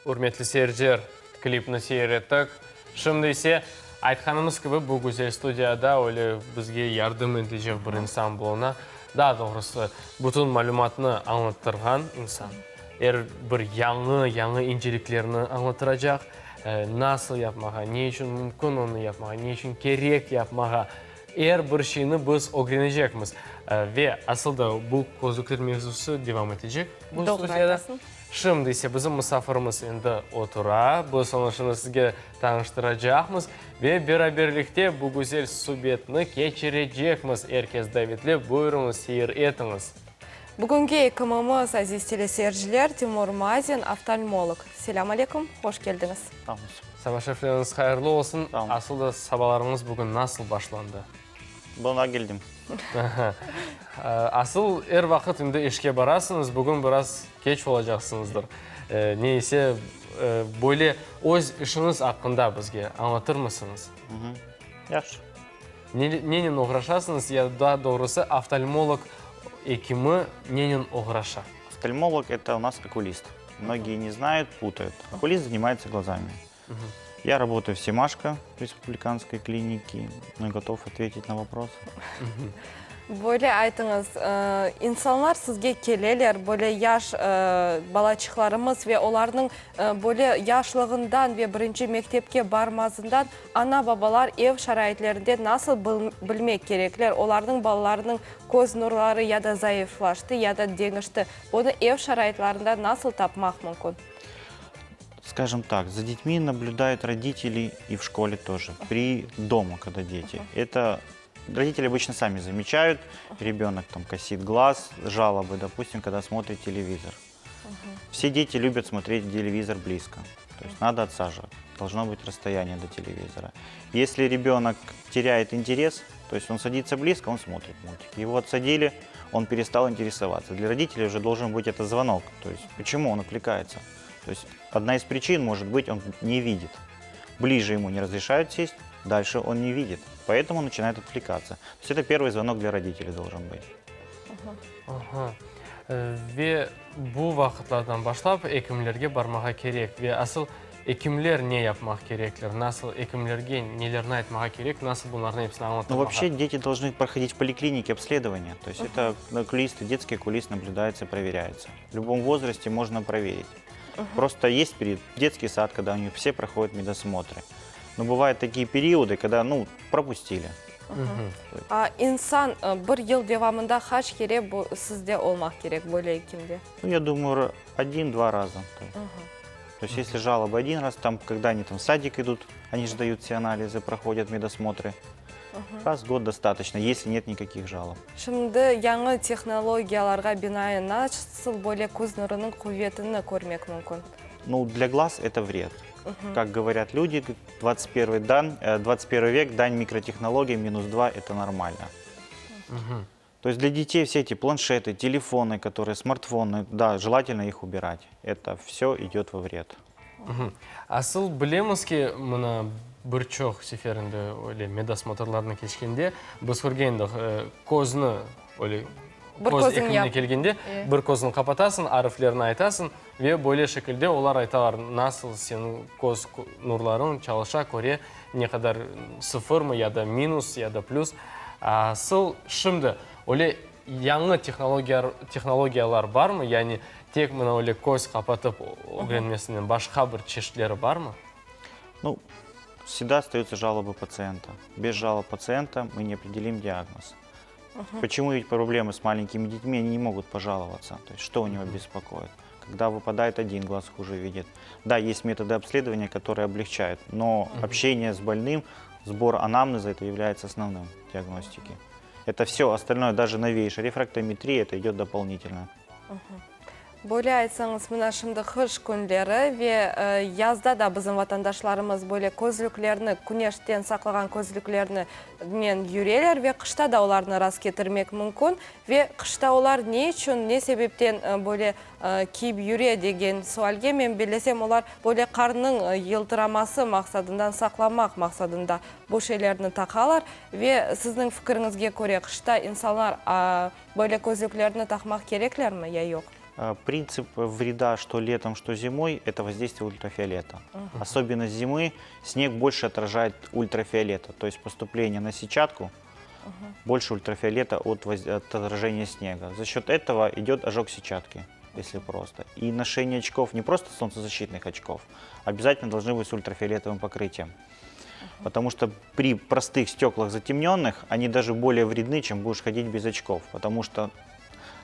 Ürmetli seyirciler, klipni seyir ettik. Şimdi ise, aytqanımız kibi, bu güzel studiyada öyle bizge yardım etecek bir insan buluna. Daa doğrusı, bütün malümatnı añlattırğan insan. Er bir yañı, yañı inceliklerni añlattıracaq. Nasıl yapmağa, ne içün mümkün onı yapmağa, ne içün kerek yapmağa. Er bir şeyni biz ögrenecekmiz. Ve asıl da bu közlükler mevzusı devam etecek bu studiyada. Şimdi ise bizim musafirimiz endi otura, biz onı şimdi sizge tanıştıracaqmız ve beraberlikte bu güzel subetni keçirecekmiz. Er kes davetli, buyurıñız, seyir etiñiz. Bugünki ekimimiz, aziz teleseyirciler, Timur Mazin, oftalmolog. Selâm aleyküm, hoş keldiñiz. Sağ oluñız. Saba şerifleriñiz hayırlı olsun. Sağ oluñız. Asıl da sabalarıñız bugün nasıl başlandı? Buna keldim. Asıl er vaqıt endi işke barasıñız, bugün biraz keç olacaqsıñızdır. Ne ise, böyle öz işiñiz aqqında bizge añlatırmısıñız? Yahşı. Nenen oğraşasıñız ya daa doğrusı oftalmolog ekimi nenen oğraşa? Oftalmolog, это у нас окулист. Многие не знают, путают. Окулист занимается глазами. Я работаю в Семашко республиканской клинике, ну и готов ответить на вопросы. Böyle aytıñız, insanlar sizge keleler, böyle yaş balaçıqlarımız ve olarnıñ böyle yaşlığından ve birinci mektepke barmazından ana-babalar ev şaraitlerinde nasıl bilmek kerekler, olarnıñ balalarınıñ köz nurları ya da zayıflaştı, ya da deñişti, bunı ev şaraitlerinde nasıl tapmaq mümkün? Скажем так, за детьми наблюдают родители и в школе тоже, при дома, когда дети. Это родители обычно сами замечают, ребенок там косит глаз, жалобы, допустим, когда смотрит телевизор. Все дети любят смотреть телевизор близко, то есть надо отсаживать, должно быть расстояние до телевизора. Если ребенок теряет интерес, то есть он садится близко, он смотрит мультик. Его отсадили, он перестал интересоваться. Для родителей уже должен быть это звонок, то есть почему он отвлекается. То есть одна из причин может быть, он не видит. Ближе ему не разрешают сесть, дальше он не видит. Поэтому он начинает отвлекаться. То есть это первый звонок для родителей должен быть. Aha. Ve bu vaqıtlardan başlap ekimlerge barmağa kerek. Ve asıl ekimler ne yapmaq kerekler? Nasıl ekimlerge nelerni aytmağa kerek? Nasıl bunlarnıñ episini Ну, añlatmağa? вообще дети должны проходить в поликлинике обследование. То есть это окулисты, детский окулист наблюдается, проверяется. В любом возрасте можно проверить. Просто есть период, детский сад, когда у них все проходят медосмотры. Но бывают такие периоды, когда, ну, пропустили. A, insan bir yıl devamında qaç kere bu sizde olmaq kerek, böyle ekimde? Ну, я думаю, один-два раза. То есть, если жалобы один раз, там, когда они там в садик идут, они же дают все анализы, проходят медосмотры. Раз в год достаточно, если нет никаких жалоб. Şimdi yañı tehnologiyalarğa binaen nasıl böyle köz nurunıñ quvetini körmek mümkün? Ну, для глаз это вред. Как говорят люди, 21, дан, 21 век, дань микротехнологий, минус 2 – это нормально. То есть для детей все эти планшеты, телефоны, которые, смартфоны, да, желательно их убирать. Это все идет во вред. Asıl bilemiz ki, mına bir çoq seferinde öyle medosmotrlarnı keçkende biz körgendik, közni öyle Bir köz közüñ ekimine yap. kelgende bir közüni qapatasıñ, ariflerni aytasıñ ve böyle şekilde olar aytalar, nasıl seniñ köz nurlarıñ çalışa, köre, ne qadar sıfırmı ya da minus ya da plüs. Asıl şimdi öyle yañı tehnologiyalar barmı, yani tek mına öyle köz qapatıp ögrenmesinden başqa bir çeşitleri barmı? Ну, всегда остаются жалобы пациента. Без жалоб пациента мы не определим диагноз. Почему ведь проблемы с маленькими детьми, они не могут пожаловаться? То есть что у него беспокоит? Когда выпадает один глаз, хуже видит. Да, есть методы обследования, которые облегчают, но общение с больным, сбор анамнеза, это является основным диагностики. Это все остальное, даже новейшая рефрактометрия, это идет дополнительно. Böyle aytsañız, mına şimdi qış künleri ve yazda da bizim vatandaşlarımız böyle közlüklerni, küneşten saqlağan közlüklerni nen yüreler ve qışta da olarnı rast ketirmek mümkün. Ve qışta olar ne içün, ne sebepten böyle kiyip yüre degen sualge men bellesem, olar böyle qarnıñ yıltıraması maqsadından, saqlamaq maqsadında bu şeylerni taqalar. Ve sizniñ fikiriñizge köre, qışta insanlar böyle közlüklerni taqmaq kereklermi ya yoq? Принцип вреда что летом, что зимой – это воздействие ультрафиолета. Особенно зимы снег больше отражает ультрафиолета, то есть поступление на сетчатку больше ультрафиолета от, от отражения снега. За счет этого идет ожог сетчатки, если просто. И ношение очков, не просто солнцезащитных очков, обязательно должны быть с ультрафиолетовым покрытием. Потому что при простых стеклах затемненных они даже более вредны, чем будешь ходить без очков. Потому что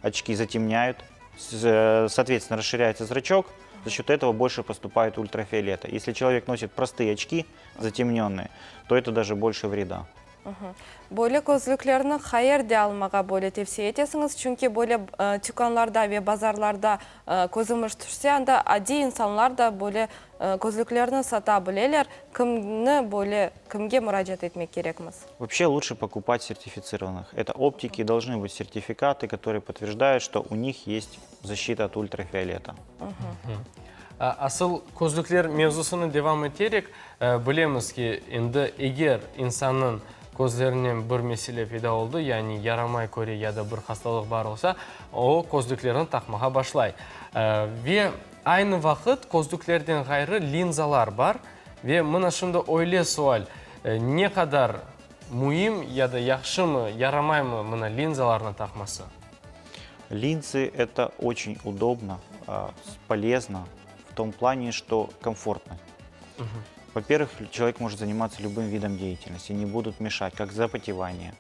очки затемняют, соответственно, расширяется зрачок, за счет этого больше поступает ультрафиолета. Если человек носит простые очки затемненные, то это даже больше вреда. Böyle közlüklerni qayerde almağa böyle tevsiye etesiñiz? Çünki böyle tükânlarda ve bazarlarda közümiz tüşse, anda adiy insanlar da böyle közlüklerni sata bileler. Kimni böyle, kimge muracaat etmek kerekmiz? Вообще лучше покупать сертифицированных. Это оптики, должны быть сертификаты, которые подтверждают, что у них есть защита от ультрафиолета. Asıl közlükler mevzusını devam eterek, bilemiz ki, endi eger insannıñ közlerinen bir mesele peyda oldı, yani yaramay köre ya da bir hastalıq bar olsa, o közlüklerni taqmağa başlay. Ve aynı vaqıt közlüklerden ğayrı linzalar bar. Ve mına şimdi öyle sual, ne qadar müim ya da yahşımı, yaramaymı mına linzalarnı taqması? Линзы это очень удобно, полезно в том плане, что комфортно. Во-первых, человек может заниматься любым видом деятельности, не будут мешать, как запотевание,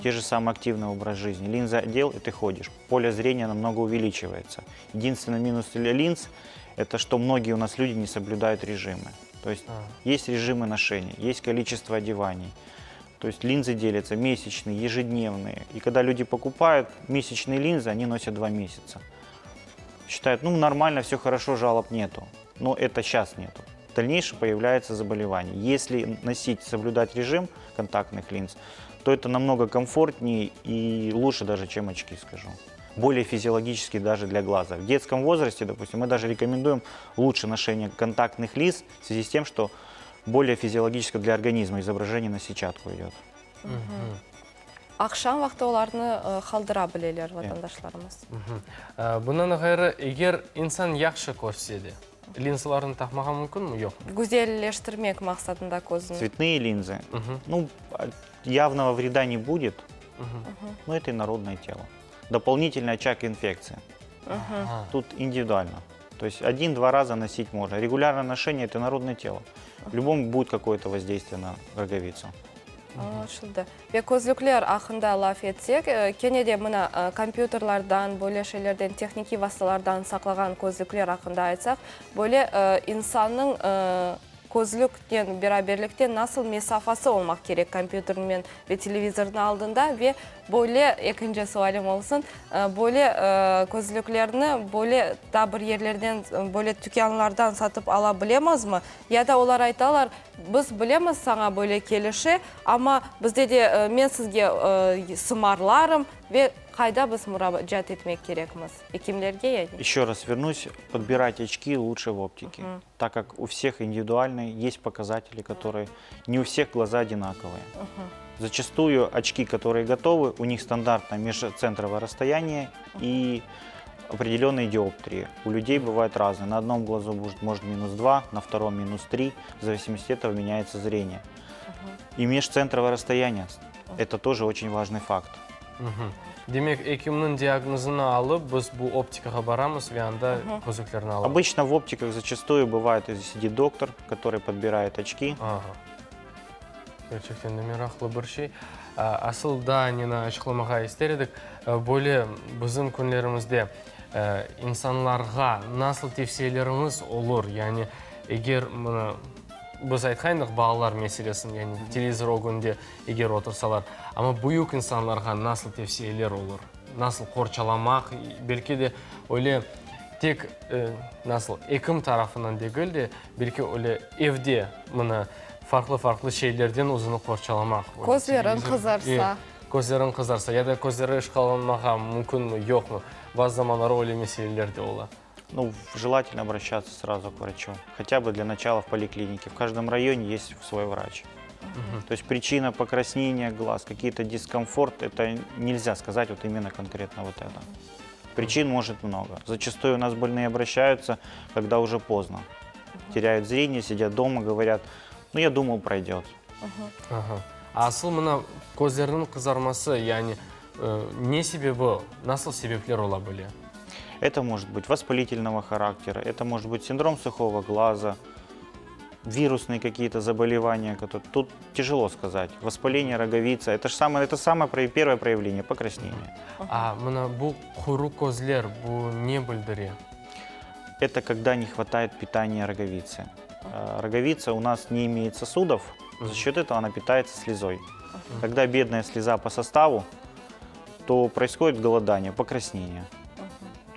те же самые активный образ жизни. Линзы одел, и ты ходишь. Поле зрения намного увеличивается. Единственный минус линз – это что многие у нас люди не соблюдают режимы. То есть есть режимы ношения, есть количество одеваний. То есть линзы делятся месячные, ежедневные. И когда люди покупают месячные линзы, они носят 2 месяца. Считают, ну нормально, все хорошо, жалоб нету. Но это сейчас нету. В дальнейшем появляется заболевание. Если носить, соблюдать режим контактных линз, то это намного комфортнее и лучше даже, чем очки, скажу. Более физиологически даже для глаза. В детском возрасте, допустим, мы даже рекомендуем лучше ношение контактных линз в связи с тем, что более физиологически для организма изображение на сетчатку идет. Aqşam vaqtı olarnı qaldıra bileler vatandaşlarımız. Bundan ğayrı, eger insan yahşı körse de, linzalarnı taqmağa mümkünmi, yoq? Güzelleştirmek maqsadında közüni. Цветные линзы, ну, явного вреда не будет, но это инородное тело. Дополнительный очаг инфекции. Тут индивидуально. То есть один-два раза носить можно. Регулярное ношение – это инородное тело. В любом будет какое-то воздействие на роговицу. Añlaşıldı. Ve közlükler aqqında laf etsek, kene de mına kompyuterlardan, böyle şeylerden, tehnikiy vastalardan saqlağan közlükler aqqında aytsaq, böyle insannıñ közlüknen beraberlikte nasıl mesafası olmaq kerek kompyuternen ve televizornıñ aldında ve böyle ekinci sualim olsun, böyle közlüklerni böyle da bir yerlerden, böyle tükânlardan satıp ala bilemizmi? Ya da olar aytalar, biz bilemiz saña böyle kelişe, amma bizde de men sizge sımarlarım ve qayda biz muracaat etmek kerekmiz? Ekimlerge yani? Еще раз вернусь, подбирать очки лучше в оптике, так как у всех индивидуальные, есть показатели, которые не у всех глаза одинаковые. Зачастую очки, которые готовы, у них стандартное межцентровое расстояние и определенные диоптрии. У людей бывают разные. На одном глазу будет, может минус 2, на втором минус 3. В зависимости от этого меняется зрение. И межцентровое расстояние – это тоже очень важный факт. Demek, ekimniñ diagnozını alıp, biz bu optikağa baramız ve anda közlüklerni alamız. Обычно в оптиках зачастую бывает, сидит доктор, который подбирает очки. Aha. Kerçekten de meraqlı bir şey. Asıl daa neni açıqlamağa ister edik, böyle bizim künlerimizde insanlarğa nasıl tevsiyelerimiz olur? Yani eger mına biz aytqan balalar meselesini, yani televizor ögünde eger otursalar, amma büyük insanlarğa nasıl tevsiyeler olur? Nasıl qorçalamaq? Belki de öyle tek nasıl ekim tarafından degil de, belki öyle evde mına farqlı-farqlı şeylerden özüni qorçalamaq. Közleriñ qızarsa. Közleriñ qızarsa ya da közleri ışqalanmağa mümkünmi, yoqmı? Bazı zamanları öyle meseleler de ola. Ну, желательно обращаться сразу к врачу. Хотя бы для начала в поликлинике. В каждом районе есть свой врач. То есть причина покраснения глаз, какие-то дискомфорт, это нельзя сказать вот именно конкретно вот это. Причин может много. Зачастую у нас больные обращаются, когда уже поздно. Теряют зрение, сидят дома, говорят, ну я думал, пройдет. Aha. Asıl mına közlerniñ qızarması, yani ne sebebi, nasıl sebepler ola bile? Это может быть воспалительного характера, это может быть синдром сухого глаза, вирусные какие-то заболевания, которые тут тяжело сказать. Воспаление роговицы, это же самое, это самое первое проявление, покраснение. A mına bu quru közler, bu ne bildire? Это когда не хватает питания роговицы. Роговица у нас не имеет сосудов, за счет этого она питается слезой. Когда бедная слеза по составу, то происходит голодание, покраснение.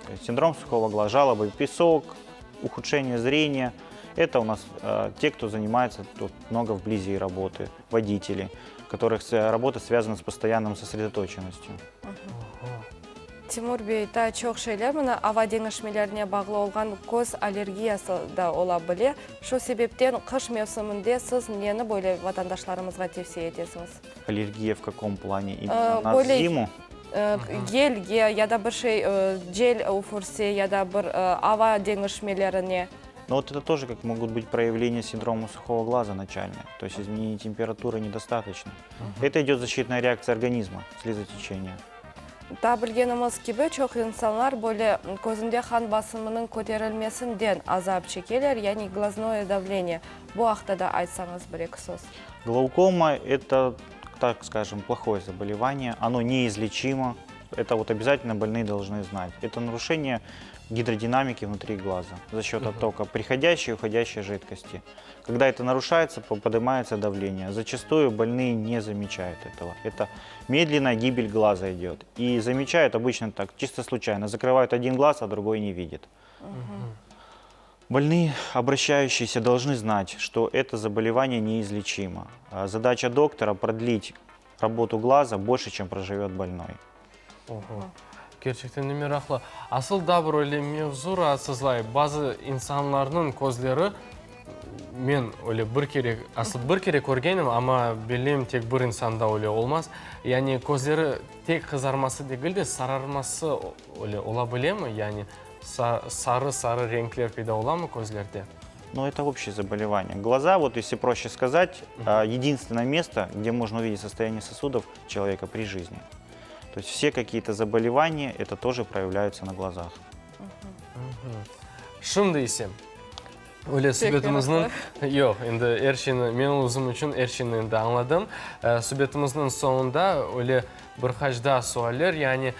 То есть синдром сухого глаза, жалобы, песок, ухудшение зрения. Это у нас э, те, кто занимается тут много вблизи работы, водители, которых работа связана с постоянным сосредоточенностью. Timur bey, daa çoq şeyler, mına ava deñişmelerine bağlı olğan köz allergiyası da ola bile. Şu sebepten qış mevsiminde siz neni böyle vatandaşlarımızğa tevsiye etesiñiz? Аллергия в каком плане? Именно на зиму? Yelge ya da bir şey, yel üfürse ya da bir ava deñişmelerine. Но вот это тоже как могут быть проявления синдрома сухого глаза начальные. То есть изменение температуры недостаточно. Это идет защитная реакция организма, слезотечение. Daa bilgenimiz kibi, çoq insanlar böyle közünde qan basımınıñ köterilmesinden azap çekeler, yani glaznoye davleniye. Bu aqta da aytsañız bir-eki söz. Глаукома – это, так скажем, плохое заболевание, оно неизлечимо. Это вот обязательно больные должны знать. Это нарушение гидродинамики внутри глаза за счет оттока приходящей и уходящей жидкости. Когда это нарушается, поднимается давление. Зачастую больные не замечают этого. Это медленная гибель глаза идет. И замечают обычно так, чисто случайно. Закрывают один глаз, а другой не видит. Больные, обращающиеся, должны знать, что это заболевание неизлечимо. А задача доктора продлить работу глаза больше, чем проживет больной. Oho. Kerçekten de meraqlı. Asıl daa bir öyle mevzu raatsızlay. Bazı insanlarnıñ közleri, men öyle bir kere, asıl bir kere körgenim, amma bilem tek bir insanda öyle olmaz. Yani közleri tek qızarması degil de, sararması öyle ola bilemi? Yani sarı-sarı renkler peyda olamı közlerde? Ну, это общее заболевание. Глаза, вот если проще сказать, единственное место, где можно увидеть состояние сосудов человека при жизни. То есть все какие-то заболевания, это тоже проявляются на глазах. Şimdi ise öyle subetimizniñ yoq, endi er şeyni men özüm içün er şeyni endi añladım. Subetimizniñ soñunda öyle bir qaç daa sualler, yani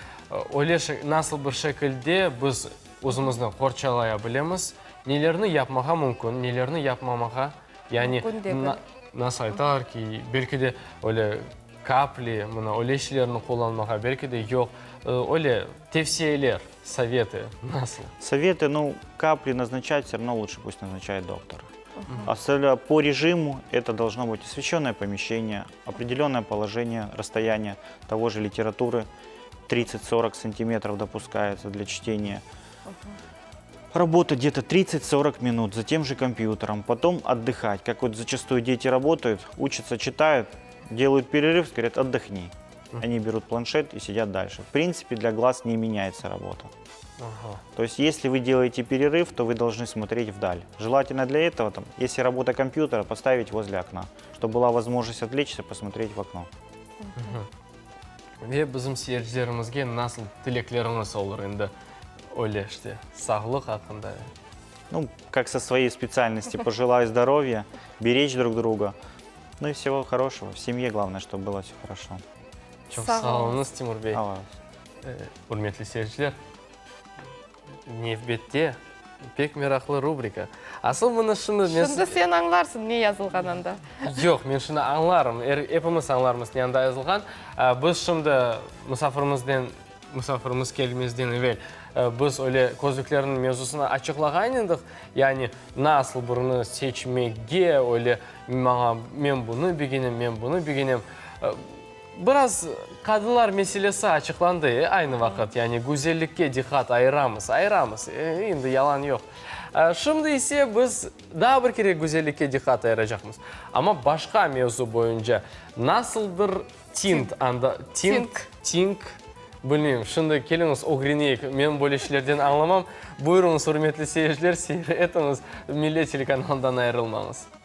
öyle nasıl bir şekilde biz özümizni qorçalaya bilemiz, nelerni yapmağa mümkün, nelerni yapmamağa, yani nasıl aytalar ki, belki de öyle kapli, mına öyle şeylerni qullanmağa, belki de yoq, öyle tevsiyeler, советы, nasıl? Советы, ну, капли назначать все равно лучше пусть назначает доктор. А по режиму это должно быть освещенное помещение, определенное положение, расстояние того же литературы 30-40 сантиметров допускается для чтения. Работа где-то 30-40 минут за тем же компьютером, потом отдыхать. Как вот зачастую дети работают, учатся, читают, делают перерыв, говорят, отдохни. Они берут планшет и сидят дальше. В принципе, для глаз не меняется работа. Ага. То есть, если вы делаете перерыв, то вы должны смотреть вдаль. Желательно для этого, там, если работа компьютера, поставить возле окна, чтобы была возможность отвлечься, посмотреть в окно. Ve bizim seyircilerimizge nasıl tilekleriñiz olur endi öyle işte sağlıq aqqında? Ну, как со своей специальности, пожелаю здоровья, беречь друг друга. Ну и всего хорошего. В семье главное, чтобы было все хорошо. Çoq Sağ sağ oluñız, Timur bey. Allah Ürmetli seyirciler, nevbette pek meraqlı rubrika. Asıl bunı şimdi men... Şimdi sen añlarsıñ ne yazılğan anda. Yoq, men şimdi añlarım, er, epimiz añlarmız ne anda yazılğan. Biz şimdi musafirimizden, musafirimiz kelmezden evel, biz öyle közlüklerniñ mevzusını açıqlağan edik. Yani nasıl birini seçmege, öyle maña men bunı begenem, men bunı begenem. Biraz qadınlar meselesi açıqlandı, e, aynı vaqıt. Yani güzellikke diqqat ayıramız, ayıramız, endi yalan yoq. Şimdi ise biz daa bir kere güzellikke diqqat ayıracaqmız. Amma başqa mevzu boyunca nasıldır tint anda, tint, tink. Bilmeyim, şimdi keliñiz ögreneyik, men böyle şeylerden añlamam. Buyurıñız, ürmetli seyirciler, seyir etiñiz, Millet telekanalından ayırılmañız.